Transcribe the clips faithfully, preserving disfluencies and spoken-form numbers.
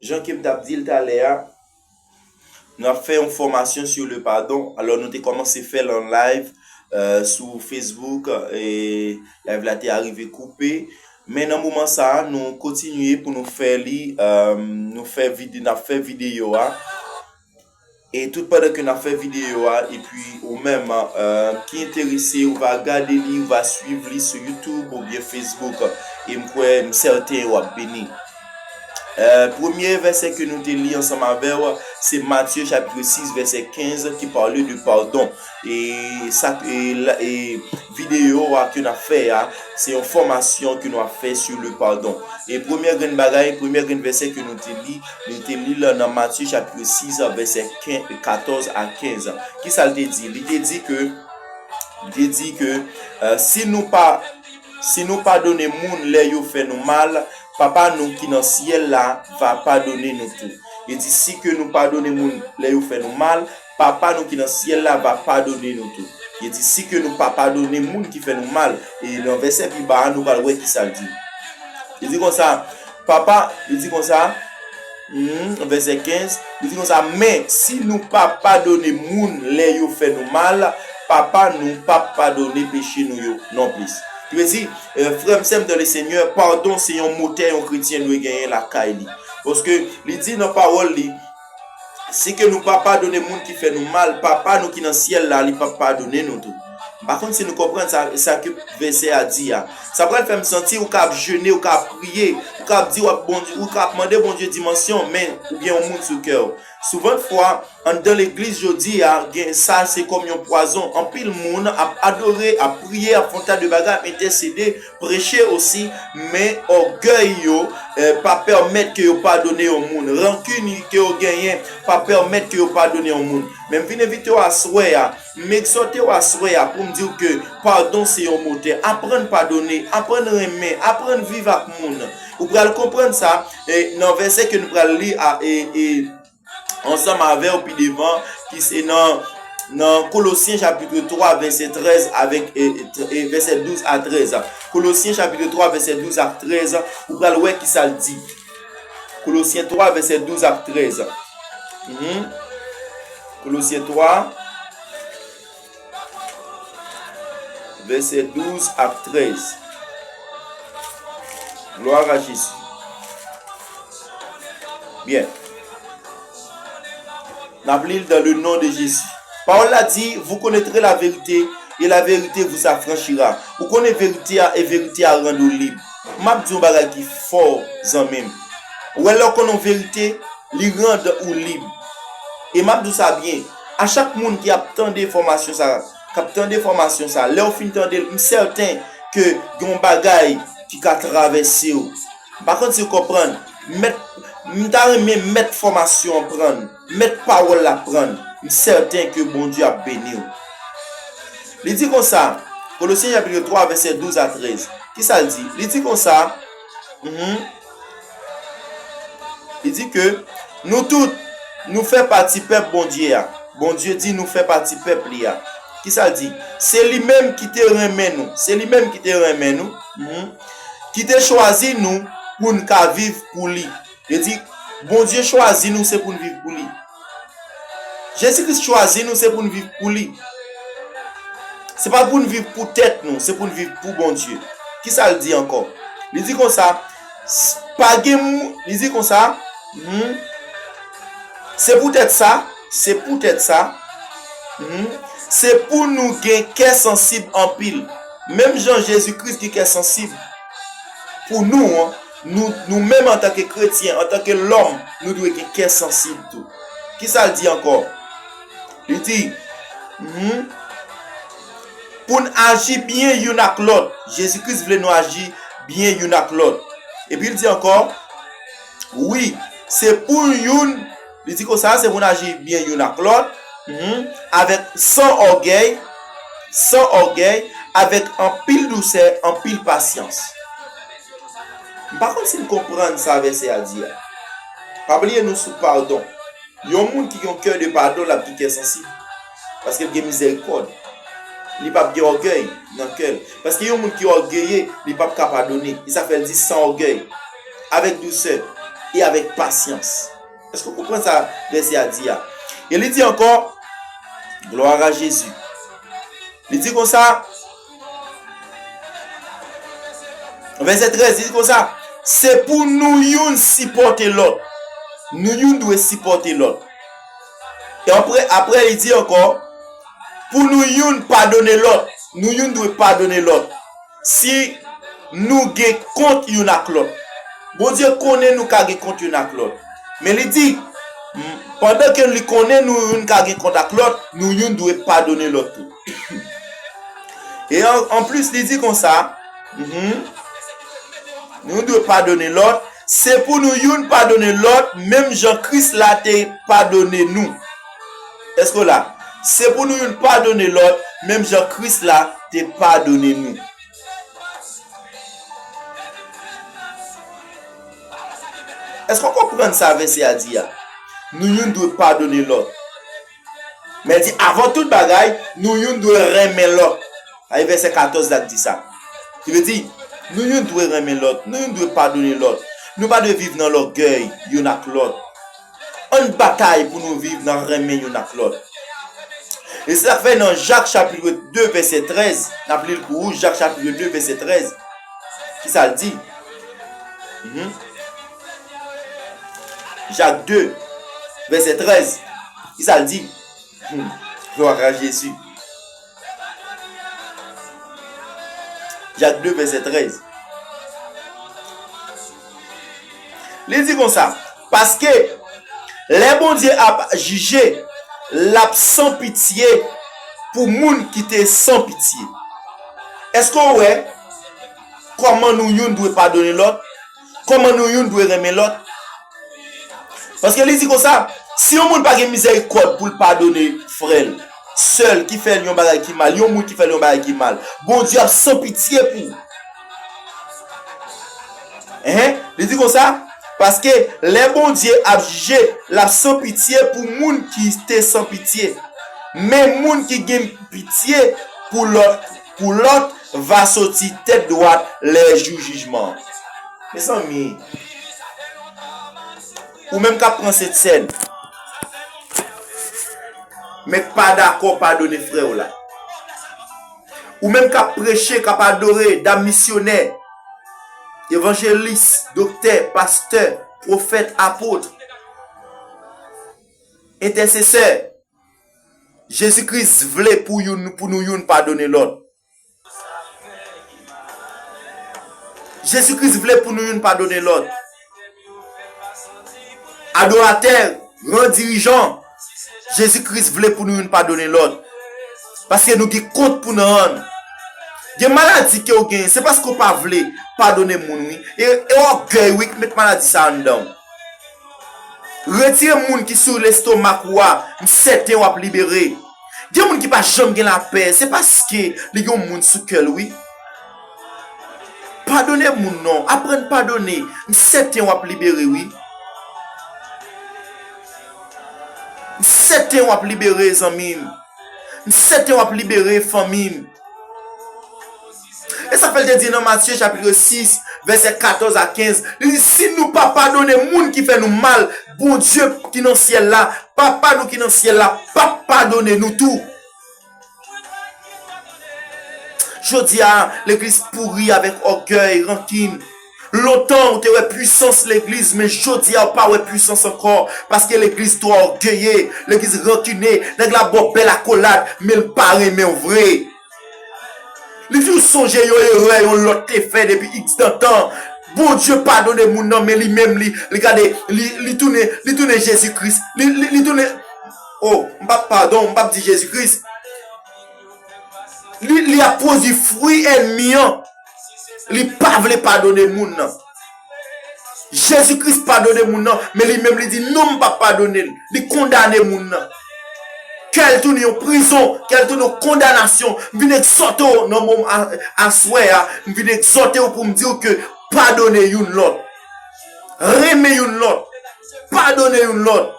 jan ke m t ap di l talè a, n ap fè yon fòmasyon sur le pardon. Alò, nou te kòmanse fè l an live, euh, sou Facebook, e live la te arive koupe. Men nan moman sa a, nou kontinye pou nou fè li, euh, nou fè vide-, n ap fè videyo a. E tout pandan ke n ap fè videyo a, epi ou menm, euh, ki enterese, ou va gade li, ou va swiv li sou YouTube oubyen Facebook, e m kwè, m sèten w ap beni. Euh, premye vèsè ke nou te li ansanm avè w, se Matye chapit sis, vèsè kenz, ki pale de padon. E sa, e la, e videyo a ke n ap fè a, se yon fòmasyon ke nou ap fè sur le pardon. E premyè grenn bagay, premyè grenn vèsè ke nou te li, nou te li l nan Matye chapit sis, vèsè kenz, katòz a kenz. Kisa l te di? Li te di ke, li te di ke, euh, si nou pa, si nou padone moun lè yo fè nou mal, Papa nou ki nan syèl la va padone nou tou. Li di, si ke nou padone moun lè yo fè nou mal, Papa nou ki nan syèl la va padone nou tou. Li di, si ke nou pa padone moun ki fè nou mal, e nan vèsè pi ba a, nou pral wè kisa l di. Li di konsa, Papa, li di konsa, hmm, vèsè kenz, li di konsa, men si nou pa padone moun lè yo fè nou mal, Papa nou p ap padone peche nou yo non plis. Ki vle di, eh, frè m, sè m dans le Seigneur, padon se yon motè yon kretyen dwe genyen lakay li. Paske li di nan pawòl li, si ke nou pa padone moun ki fè nou mal, Papa nou ki nan syèl la, li p ap padone nou tou. M pa konn si nou konprann sa, sa ke vèsè a di a. Sa pral fè m santi ou ka ap jene, ou ka ap priye, ou ka ap di w ap Bondye, ou ka ap mande Bondye dimansyon, men ou gen yon moun sou kè w. Souvantfwa, anndan legliz jodi a, gen sa se kòm yon pwazon. Anpil moun ap adore, ap priye, ap fè yon ta de bagay, ap entèsede, preche osi, men ògèy yo, eh, pa pèmèt ke yo padone yon moun. Rankin ke yo genyen pa pèmèt ke yo padone yon moun. Men m vin envite w aswè a, m egzòte w aswè a pou m di w ke padon se yon motè. Aprann padone, aprann renmen, aprann viv ak moun. Ou pral konprann sa, eh, nan vèsè ke nou pral li a, e, e, ansanm avè w pi devan, ki se nan, nan Kolosyen chapit twa, vèsè trèz avèk, e, e, e, vèsè douz a trèz. Kolosyen chapit twa, vèsè douz a trèz, ou pral wè kisa l di. Kolosyen twa, vèsè douz ak trèz. Mhm. Kolosyen twa, vèsè douz ak trèz. Gloire à Jésus. Byen. N ap li l dans le nom de Jésus. Pawòl la di, vous connaîtrez la vérité, et la vérité vous affranchira. Ou konnen verite a, e verite a rann ou lib. M ap di yon bagay ki fò, zanmi m. Ou wè lè w konnen yon verite, li rann ou lib. E m ap di w sa byen, a chak moun ki ap tande fòmasyon sa, k ap tande fòmasyon sa, lè w fin tande l, m sèten ke gen yon bagay ki ka travèse w. M pa konn si w konprann. Mèt, m ta renmen mèt fòmasyon an prann, mèt pawòl la prann. M sèten ke Bondye ap beni w. Li di konsa, Kolosyen chapit twa, vèsè douz a trèz. Kisa l di? Li di konsa, mhm, li di ke nou tout, nou fè pati pèp Bondye a. Bondye di nou fè pati pèp li a. Kisa l di? Se li menm ki te renmen nou. Se li menm ki te renmen nou. Mhm. Ki te chwazi nou pou n ka viv pou li. Li di, Bondye chwazi nou, se pou n viv pou li. Jezi Kris chwazi nou, se pou n viv pou li. Se pa pou n viv pou tèt nou, se pou n viv pou Bondye. Kisa l di ankò? Li di konsa, s-, pa gen mou-, li di konsa, hmm, se poutèt sa, se poutèt sa, hmm, se pou nou gen kè sansib anpil. Menm jan Jezi Kris gen kè sansib pou nou an, nou, nou menm antanke kretyen, antanke lòm, nou dwe gen kè sansib tou. Kisa l di ankò? Li di, mhm, pou n aji byen youn ak lòt. Jezi Kris vle nou aji byen youn ak lòt. Epi l di ankò, wi, se pou youn, li di konsa, se pou n aji byen youn ak lòt, mhm, avèk, san ògèy, san ògèy, avèk anpil dousè, anpil pasyans. M pa konn si n konprann sa vèsè a di a. Pa bliye nou sou padon. Yon moun ki gen yon kè de padon, l ap gen kè sansib. Paske l gen mizèrikòd. Li p ap gen ògèy nan kè l. Paske yon moun ki ògeye, li p ap ka padone. E sa fè l di san ògèy, avèk dousè. et avec patience. Èske w konprann sa vèsè a di a? E li di ankò, gloire à Jésus. Li di konsa, vèsè trèz, li di konsa, se pou nou youn sipòte lòt. Nou youn dwe sipòte lòt. E apre, apre li di ankò, pou nou youn padone lòt. Nou youn dwe padone lòt. Si nou gen kont youn ak lòt. Bondye konnen nou ka gen kont youn ak lòt. Men li di, m, pandan ke li konnen nou youn ka gen kont ak lòt, nou youn dwe padone lòt tou. E an, anplis, li di konsa, mhm, nou dwe padone lòt. Se pou nou youn padone lòt, menm jan Kris la te padone nou. Èske w la? Se pou nou youn padone lòt, menm jan Kris la te padone nou. Èske w konprann sa vèsè a di a? Nou youn dwe padone lòt. Men l di, avan tout bagay, nou youn dwe renmen lòt. A, e vèsè katòz la k di sa. Ki vle di, nou youn dwe renmen lòt, nou youn dwe padone lòt. Nou pa dwe viv nan lògèy youn ak lòt. Ann batay pou nou viv nan renmen youn ak lòt. E se sa k fè nan Jak chapit de vèsè trèz, n ap li l pou ou, Jak chapit de vèsè trèz. Ki sa l di? Mhm. Jak de, vèsè trèz. Ki sa l di? Hmm. Gloire à Jésus. Jak de, vèsè trèz. Li di konsa, paske lè Bondye ap jije, l ap san pitye pou moun ki te san pitye. Èske w wè kòman nou youn dwe padone lòt? Kòman nou youn dwe renmen lòt? Paske li di konsa, si yon moun pa gen mizèrikòd pou l padone frè l, sè l ki fè l yon bagay ki mal, yon moun ki fè l yon bagay ki mal, Bondye ap san pitye pou ou. Enhen, li di konsa, paske lè Bondye ap jije, l ap san pitye pou moun ki te san pitye. Men moun ki gen pitye pou lòt, pou lòt va soti tèt dwat lè jou jijman an. Mezanmi, ou menm k ap pran sentsèn, men k pa dakò padone frè w la. Ou menm k ap preche, k ap adore, dam misyonè, evanjelis, doktè, pastè, pwofèt, apot, entèsesè, Jezi Kris vle pou youn, pou nou youn padone lòt. Jezi Kris vle pou nou youn padone lòt. Adoratè, gran dirijan, Jezi Kris vle pou nou youn padone lòt. Paske nou gen kont pou n rann. Gen maladi ke w genyen, se paske w pa vle padone moun, wi. E, e ògèy, wi, ki met maladi sa anndan w. Retire moun ki sou lestomak ou a, m sèten w ap libere. Gen moun ki pa janm gen lapè, se paske li gen yon moun sou kè l, wi. Padone moun non, aprann padone, m sèten w ap libere, wi. M sèten w ap libere, zanmi m. M sèten w ap libere, fanmi m. E sa fè l te di nan Matye chapit sis, vèsè katòz a kenz, li di, si nou pa padone moun ki fè nou mal, Bondye ki nan syèl la, Papa nou ki nan syèl la, p ap padone nou tou. Jodi a, legliz pouri avèk ògèy, rankin. Lontan, ou te wè pwisans legliz, men jodi a, ou pa wè pwisans ankò, paske legliz twò ògeye, legliz rankine, nèg la ba w bèl akolad, men l pa renmen w vre. Li di w sonje yon erè yon lòt te fè depi iks tan. Bondye padone moun nan, men li menm, li, li gade, li, li tounen, li tounen Jezi Kris. Li, li, li tounen, oh, m p ap, padon, m p ap di Jezi Kris. Li, li ap pwodui fwi ènmi an. Li pa vle padone moun nan. Jezi Kris padone moun nan, men li menm li di, non, m p ap padone l. Li kondane moun nan. Kè l tounen yon prizon, kè l tounen yon kondanasyon. M vin egzòte w nan moman a, aswè a, m vin egzòte w pou m di w ke padone youn lòt. Renmen youn lòt. Padone youn lòt.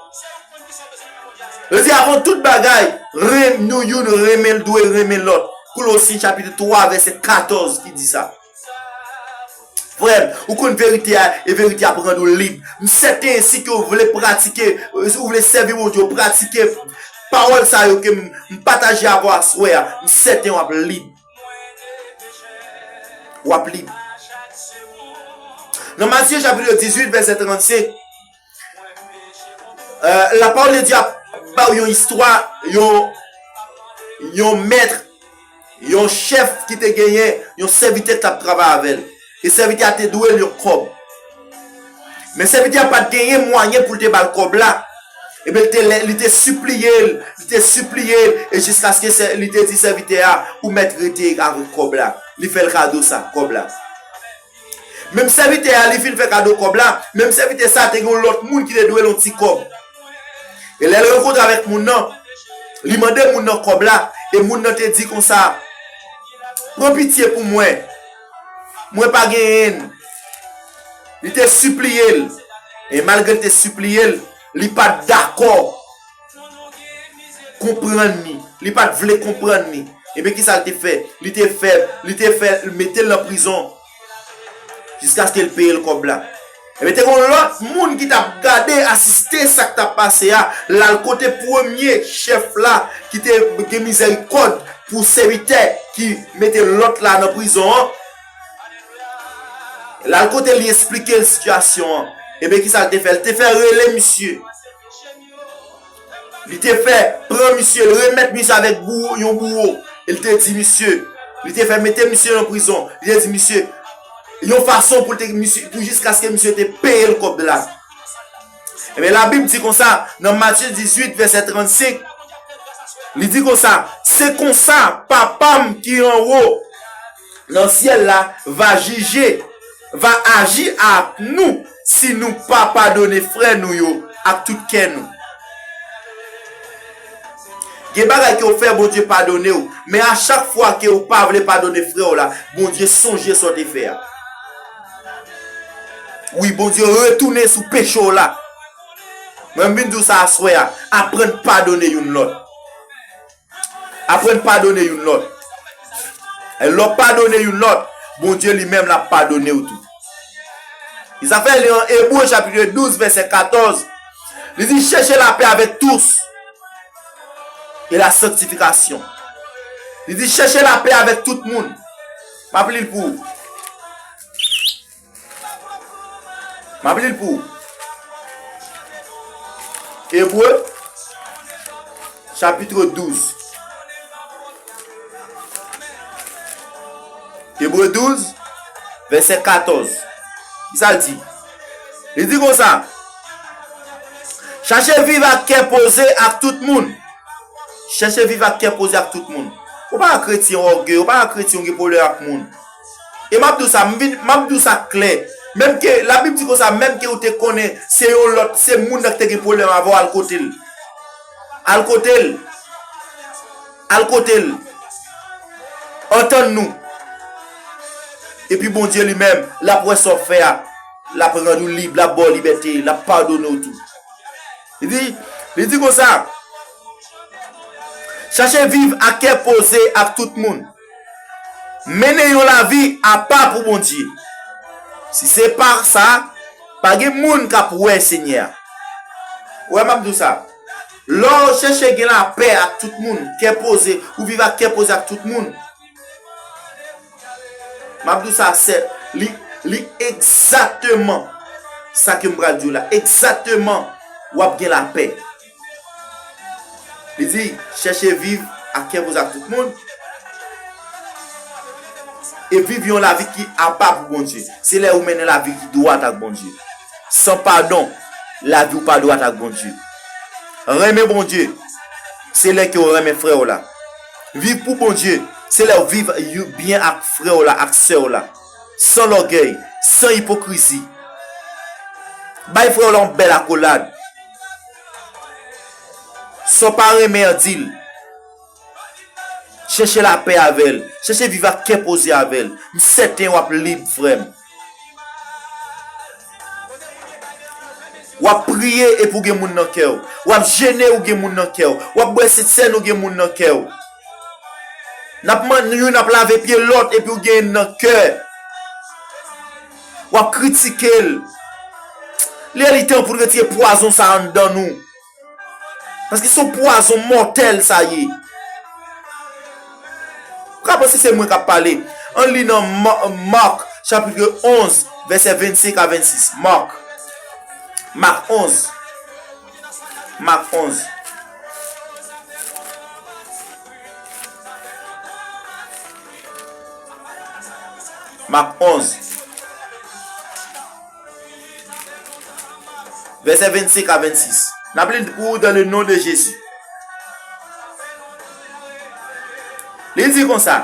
Li di, avan tout bagay, renm-, nou youn renmen, dwe renmen lòt. Kolosyen chapit twa, vèsè katòz ki di sa. Frè m, ou konn verite a, e verite a ap rann ou lib. M sèten, si ke w vle pratike, si w vle sèvi Bondye, w pratike pawòl sa yo ke m, m pataje avè w aswè a, m sèten w ap lib. W ap lib. Nan Matye chapit dizuit, vèsè trannsenk, euh, lapawòl de Dye ap ba w yon istwa, yon, yon mèt, yon chèf ki te genyen yon sèvitè ki t ap travay avè l. E sèvitè a te dwe l yon kòb. Men sèvitè a pa t genyen mwayen pou l te ba l kòb la. Ebyen, li te, li te sipliye l, li te sipliye l, e jiskaske sè-, li te di sèvitè a, ou mèt rete avèk kòb la. Li fè l kado sa, kòb la. Menm sèvitè a, li fin fè kado kòb la, menm sèvitè sa a te gen yon lòt moun ki te dwe l yon ti kòb. E lè l rankontre avèk moun nan, li mande moun nan kòb la, e moun nan te di konsa, pran pitye pou mwen, mwen pa genyen. Li te sipliye l, e malgre l te sipliye l, li pa t dakò konprann li. Li pa t vle konprann li. Ebyen, kisa l te fè? Li te fè, li te fè mete l nan prizon jiskaske l peye l kòb la. Ebyen, te gen yon lòt moun ki t ap gade, asiste sa k t ap pase a. L al kote premye chèf la ki te gen mizèrikòd pou sèvitè ki mete lòt la nan prizon an. L al kote li, eksplike l sitiyasyon an. Ebyen, kisa l te fè? L te fè rele misye. Li te fè pran misye, l remèt misye avèk bouwo, yon bouwo. E l te di misye, li te fè mete misye nan prizon. Li te di misye, yon fason pou l te, misye, pou jiskaske misye te peye l kòb la. Ebyen, Labib di konsa, nan Matye dizuit, vèsè trannsenk, li di konsa, se konsa, Papa m ki anwo nan syèl la va jije, va aji ak nou si nou pa padone frè nou yo ak tout kè nou. Gen bagay ke w fè, Bondye padone w, men a chak fwa ke w pa vle padone frè w la, Bondye sonje sa w te fè a. Wi, Bondye retounen sou peche w la. Mwen, m vin di w sa aswè a, aprann padone youn lòt. Aprann padone youn lòt. E lè w padone youn lòt, Bondye li menm l ap padone w tou. E sa fè li an Ebre chapit douz, vèsè katòz, li di, chèche lapè avèk tous e la sanctification. Li di, chèche lapè avèk tout moun. M ap li l pou ou. M ap li l pou ou. Ebre, chapit douz. Ebre douz, vèsè katòz. Kisa l di? Li di konsa, chache viv ak kè poze ak tout moun. Chèche viv ak kè poze ak tout moun. Ou pa ka kretyen ògeye, ou pa ka kretyen ou gen pwoblèm ak moun. E m ap di w sa, m vin, m ap di w sa klè. Menm ke, Labib di konsa, menm ke ou te konnen se yon lòt, se moun nan ki te gen pwoblèm avè w, al kote l. Al kote l. Al kote l. Antann nou. Epi Bondye li menm, l ap wè sa w fè a. L ap rann ou lib, l ap ba w libète, l ap padone w tou. Li di, li di konsa, chache viv ak kè poze ak tout moun. Mennen yon lavi apa pou Bondye. Si se pa sa, pa gen moun k ap wè Senyè a. Ou wè, m ap di w sa. Lè w chèche gen lapè ak tout moun, kè poze, ou viv ak kè poze ak tout moun, m ap di w sa, sè, li, li egzakteman sa ke m pral di w la. Egzakteman, w ap gen lapè. Li di, chèche viv ak kè poze ak tout moun e viv yon lavi ki apa pou Bondye. Se lè ou mennen lavi ki dwat ak Bondye. San padon, lavi w pa dwat ak Bondye. Renmen Bondye, se lè ke w renmen frè w la. Viv pou Bondye, se lè w viv byen ak frè w la, ak sè w la. San lògèy, san ipokrizi. Bay frè w la yon bèl akolad. Sa w pa renmen an, di l. Chèche lapè avè l. Chèche viv ak kè poze avè l. M sèten w ap lib, frè m. W ap priye epi w gen moun nan kè w. W ap jene, ou gen moun nan kè w. W ap bwè sentsèn, ou gen moun nan kè w. N ap man-, youn ap lave pye lòt epi w gen nan kè. W ap kritike l. Lè li tan pou n retire pwazon sa anndan nou. Paske se yon pwazon mòtèl sa ye. Ou ka panse se mwen k ap pale. Ann li nan Ma-, Mak, chapit onz, vèsè vennsenk a vennsis. Mak. Mak onz. Mak onz. Mak onz. Vèsè vennsenk a vennsis. N ap li l pou ou dans le nom de Jésus. Li di konsa,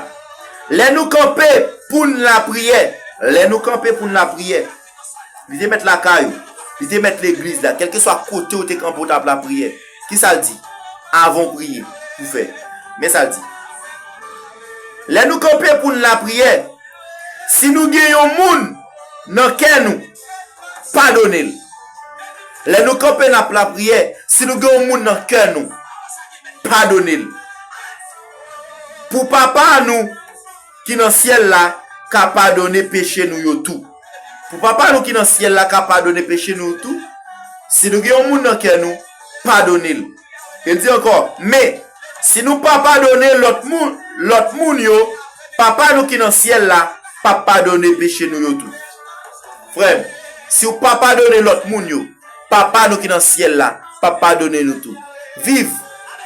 lè nou kanpe pou n lapriyè, lè nou kanpe pou n lapriyè, li te mèt lakay ou, li te mèt legliz la, kèlkeswa kote ou te kanpe ou t ap lapriyè. Kisa l di? Avan w priye, pou fè. Men sa l di. Lè nou kanpe pou n lapriyè, si nou gen yon moun nan kè nou, padone l. Lè nou kanpe n ap lapriyè, si nou gen yon moun nan kè nou, padone l. Pou Papa nou ki nan syèl la ka padone peche nou yo tou. Pou Papa nou ki nan syèl la ka padone peche nou yo tou, si nou gen yon moun nan kè nou, padone l. E l di ankò, men, si nou pa padone lòt moun, lòt moun yo, Papa nou ki nan syèl la p ap padone peche nou yo tou. Frè m, si w pa padone lòt moun yo, Papa nou ki nan syèl la p ap padone nou tou. Viv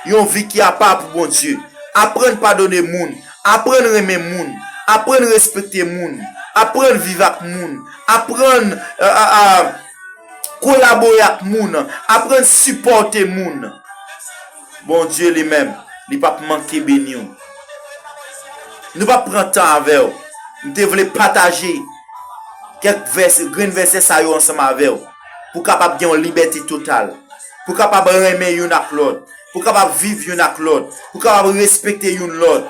yon vi ki apa pou Bondye. Aprann padone moun. Aprann renmen moun. Aprann respekte moun. Aprann viv ak moun. Aprann, euh, euh, euh, kolabore ak moun. Aprann sipòte moun. Bondye li menm, li p ap manke beni w. Nou p ap pran tan avè w. M te vle pataje kèk vèsè, grenn vèsè sa yo ansanm avè w, pou w kapab gen yon libète total, pou w kapab renmen youn ak lòt, pou w kapab viv youn ak lòt, pou w kapab respekte youn lòt.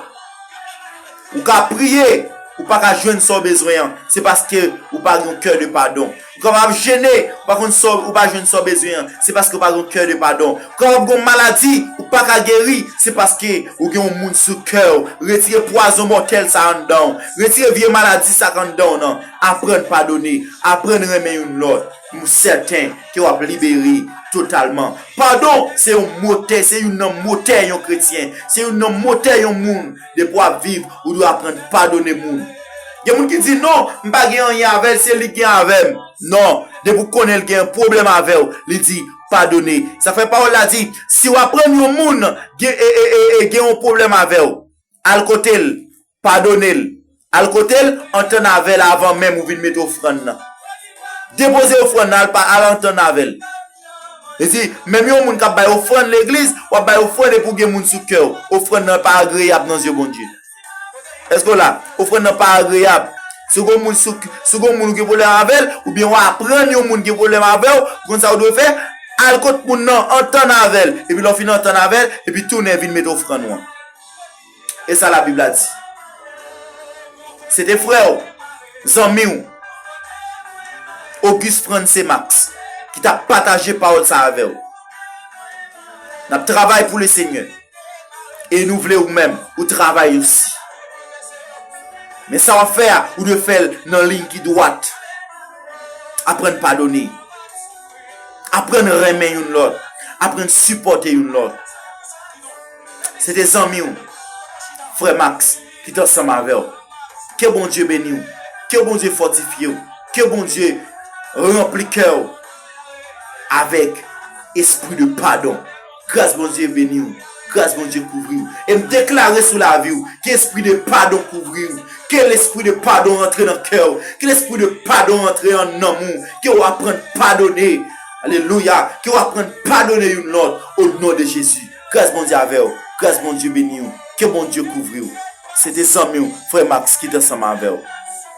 Ou ka priye, ou pa ka jwenn sa w bezwen an, se paske ou pa gen yon kè de padon. Ou kapab jene, ou pa konn sa w, ou pa jwenn sa w bezwen an, se paske ou pa gen yon kè de padon. Ou kapab gen yon maladi, ou pa ka geri, se paske ou gen yon moun sou kè w. Retire pwazon mòtèl sa anndan w. Retire vye maladi sa k anndan w nan. Aprann padone, aprann renmen youn lòt. M sèten ke w ap libere totalman. Padon, se yon motè, se youn nan motè yon kretyen, se youn nan motè yon moun. Depi w ap viv, ou dwe aprann padone moun. Gen moun ki di, non, m pa gen anyen avè l, se li k gen avè m. Non, depi w konnen l gen yon pwoblèm avè w, li di, padone. Sa fè pawòl la di, si w aprann yon moun gen, e, e, e, e, gen yon pwoblèm avè w, al kote l, padone l. Al kote l, antann avè l avan menm ou vin mete ofrann nan. Depoze ofrann nan, al pa, al antann avè l. Li di, menm yon moun k ap bay ofrann legliz, w ap bay ofrann epi w gen moun sou kè w. Ofrann nan pa agreyab nan zye Bondye. Èske w la? Ofrann nan pa agreyab. Si w gen moun sou, si w gen moun ou gen pwoblèm avè l, oubyen w aprann yon moun gen pwoblèm avè w, ou konn sa w dwe fè? Al kot moun nan, antann avè l. Epi lè w fin antann avè l, epi tounen vin mete ofrann ou an. E sa Labib la di. Se te frè w, zanmi w, Auguste Frantz Max, ki t ap pataje pawòl sa avè w. N ap travay pou Lesenyè. E nou vle ou menm, ou travay osi. Men sa w ap fè a, ou dwe fè l nan liy ki dwat. Aprann padone. Aprann renmen youn lòt. Aprann sipòte youn lòt. Se te zanmi w, frè Max, ki t ansanm avè w. Ke Bondye beni w. Ke Bondye fòtifye w. Ke Bondye ranpli kè w avèk espri de padon. Gras Bondye beni w. Gras Bondye kouvri w. E m deklare sou lavi w, ke espri de padon kouvri w. Ke lespri de padon rantre nan kè w. Ke lespri de padon rantre an nanm ou. Ke w aprann padone. Alelouya. Ke w aprann padone youn lòt. O non de Jezi. Gras Bondye avè w. Gras Bondye beni w. Ke Bondye kouvri w. Se te zanmi w, frè Max, ki t ansanm avè w.